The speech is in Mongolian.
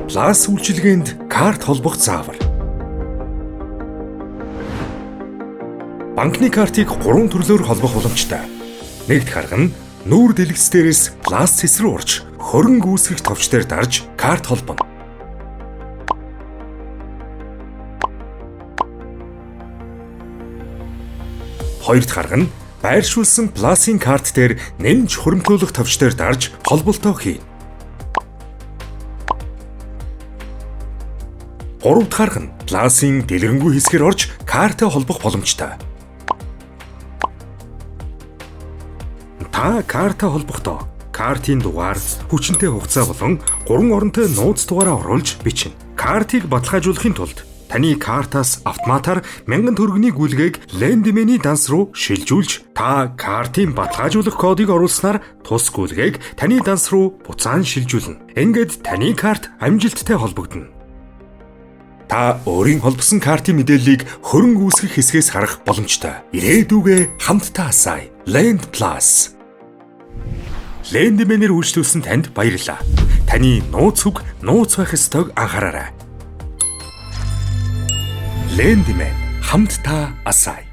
Plus үйлчилгээнд карт холбох заавар. Банкны картыг 3 төрлөөр холбох боломжтой. Нэгдэх арга нь нүүр дэлгэц дээрээс Plus цэс рүү орж хөрөнгө үүсгэх товч дээр дарж карт холбоно. Хоёр дахь арга нь байршуулсан Plus-ын карт дээр нэмж хуримтлуулах товч дээр дарж холболтоо хийнэ. Гурав дахь арга нь Plus-ын дэлгэрэнгүй хэсгээр орж картаа холбох боломжтой. Та картаа холбохдоо картын дугаар, хүчинтэй хугацаа болон гурван оронтой нууц дугаараа оруулж бичнэ. Картыг баталгаажуулахын тулд таны картаас автоматар 1000 төгрөгийн гүйлгээг Lendman-ий данс руу шилжүүлж та картын баталгаажуулах кодыг оруулснаар тус гүйлгээг таны данс руу буцаан шилжүүлнэ. Ингээд таны карт амжилттай холбогдоно. Та өөрийн холбосон картын мэдээллийг хөрөнгө үүсгэх хэсгээс харах боломжтой. Ирээдүгээ хамтдаа асаая. Lend Plus. Lendman-ээр үйлчлүүлсэн танд баярлалаа. Таны нууц үг нууц байх ёстойг анхаараарай. Lendman хамтдаа асаая.